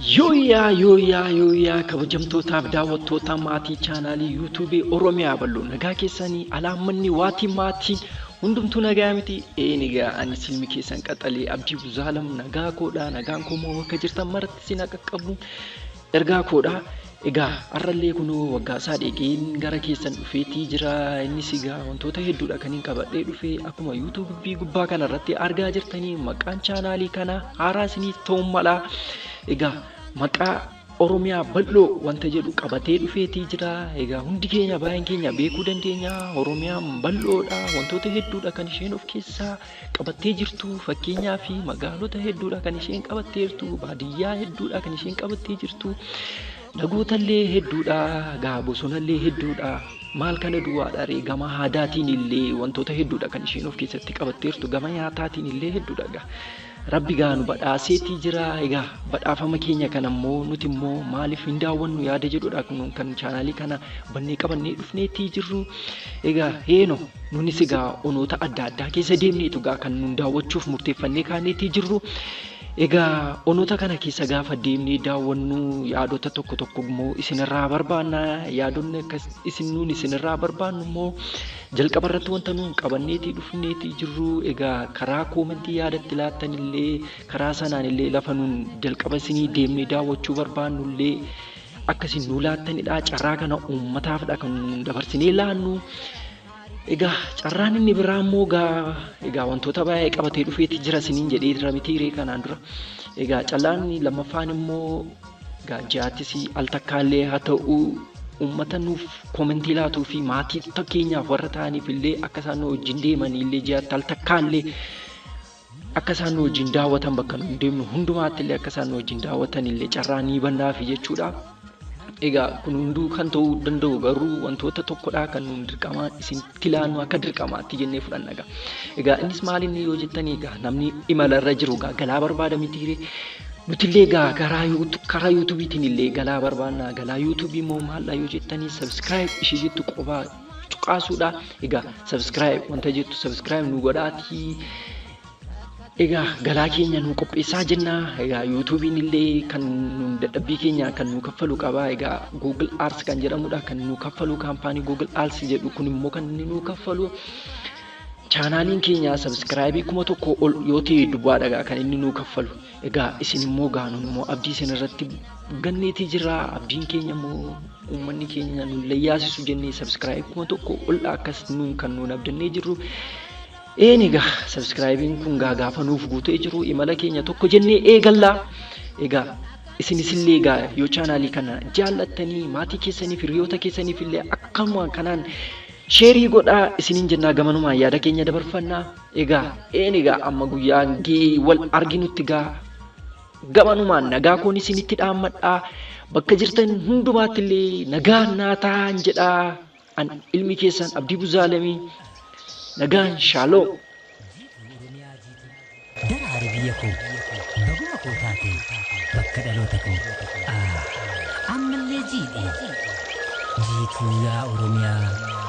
Yooyyaa yooyyaa yooyyaa, kabajamtootaaf daawwattoota maatii chaanaalii yuutuubii Oromiyaa Bal'oo, nagaa keessanii? Alaammanni waatii maatiin hundumtuu nagaa miti? Een, egaa ani silmi keessan qaxalee Abdii Buzaalam nagaa koodha. Nagaan koo immoo bakka jirtan maratti isin qaqqabu ergaa koodha. Egaa har'allee kunoo waggaa isaa dheegeen gara keessan dhufeetii jira. Innis egaa wantoota hedduudha kan hin qabadhee dhufe. Akkuma yuutuubii gubbaa kanarratti argaa jirtanii, maqaan chaanaalii kanaa haaraa isiniif ta'uu mala. Egaa maqaa Oromiyaa Bal'oo wanta jedhu qabatee dhufeetii jira. Egaa hundi keenya, baay'een keenya beekuu dandeenya. Oromiyaan bal'oodha. Wantoota hedduudha kan isheen of keessaa qabattee jirtu. Fakkeenyaa fi magaalota hedduudha kan isheen qabattee jirtu. Baadiyyaa hedduudha kan isheen qabattee jirtu. Lagootallee hedduudha. Egaa bosonallee hedduudha. Maal kana duwwaadha ree, gama aadaatiin illee wantoota hedduudha kan isheen of keessatti qabattee jirtu. Gama nyaataatiin illee hedduudha egaa. Rabbi gaa nu badhaaseetii jira. Egaa badhaafama keenya kana immoo nuti immoo maaliif hin daawwannu yaada jedhudha kun kan chaanaalii kana bannee qabannee dhufneetii jirru. Egaa heeno nunis egaa onoota adda addaa keessa deemneetu egaa kan nun daawwachuuf murteeffannee kaaneetii jirru. Egaa onoota kana keessa gaafa deemnee daawwannu yaadota tokko tokko immoo isinirraa barbaanna. Yaadonni akkas isin nuun isinirraa barbaannu immoo jalqaba irratti wanta nuun qabanneetii dhufneetii jirru, egaa karaa koomentii yaadatti laattan illee, karaa sanaan illee lafa nuun jalqaba isinii deemnee daawwachuu barbaannu illee akkasin nuu laattanidha. Carraa kana uummataafidha kan nuun dabarsinee laannu. Egaa carraan inni biraa immoo egaa wantoota baay'ee qabatee dhufeeti jira isiniin jedhee jira mitiiree kanaan dura. Egaa carraan lammaffaan immoo egaa ji'aattis al takkaallee haa ta'u, uummata nuuf koomentii laatuu fi maatii fakkeenyaaf warra ta'aniif illee akka isaan nu wajjin deemanii illee ji'aatti al takkaallee akka isaan nu wajjin daawwatan, bakka nu deemnu hundumaatti illee akka isaan nu wajjin daawwatan illee carraa ni bannaafi jechuudha. Egaa kun hunduu kan ta'uu danda'u garuu wantoota tokkodha kan nuun dirqamaa isinitti laannu, akka dirqamaatti jennee fudhanna egaa. Egaa innis maal inni yoo jettanii, egaa namni imalarra jiru egaa galaa barbaada mitiiree? Nutillee egaa karaa yuutuubiitiin illee galaa barbaanna. Galaa yuutuubii immoo maaldha yoo jettanii, subscribe ishee jettu qofaa cuqaasuudha. Egaa subscribe wanta jettu subscribe nu godhaatii. Egaa galaa keenya nu qopheessaa jenna. Egaa yuutuubiin illee kan nu dadhabbii keenya kan nu kaffalu qaba. Egaa Google Ads kan jedhamudha kan nu kaffalu. Kaampaanii Google Ads jedhu kun immoo kan inni nu kaffalu chaanaaliin keenya sabskraayibii 1000 ol yoo ta'e duwwaadha kan inni nu kaffalu. Egaa isin immoo gaanuun immoo abdii isin irratti ganneetii jira. Abdiin keenya immoo uummanni keenya nu layyaasisu jennee sabskraayibii 1000 ol akkas nuun kan nuun abdannee jirru. Een, egaa sabskraayibiin kun gaa gaafa nuuf guutee jiru imala keenya tokko jennee eegallaa. Egaa isinis illee egaa yoo chaanaalii kana jaallattanii, maatii keessaniif, hiriyoota keessaniif illee akkuma kanaan sheerii godhaa isiniin jennaa, gamanumaan yaada keenya dabarfannaa. Egaa een, egaa amma guyyaan gee wal arginutti gaa gamanumaan nagaa koon isinitti dhaammadhaa. Bakka jirtan hundumaatti illee nagaan naa ta'an jedhaa. An ilmi keessan Abdii Buzaalamii, nagaan, shaaloom. Daraare biyya koo, baguma koo taate, bakka dhaloota koo. Ammallee jiidhe jiituu yaa Oromiyaa.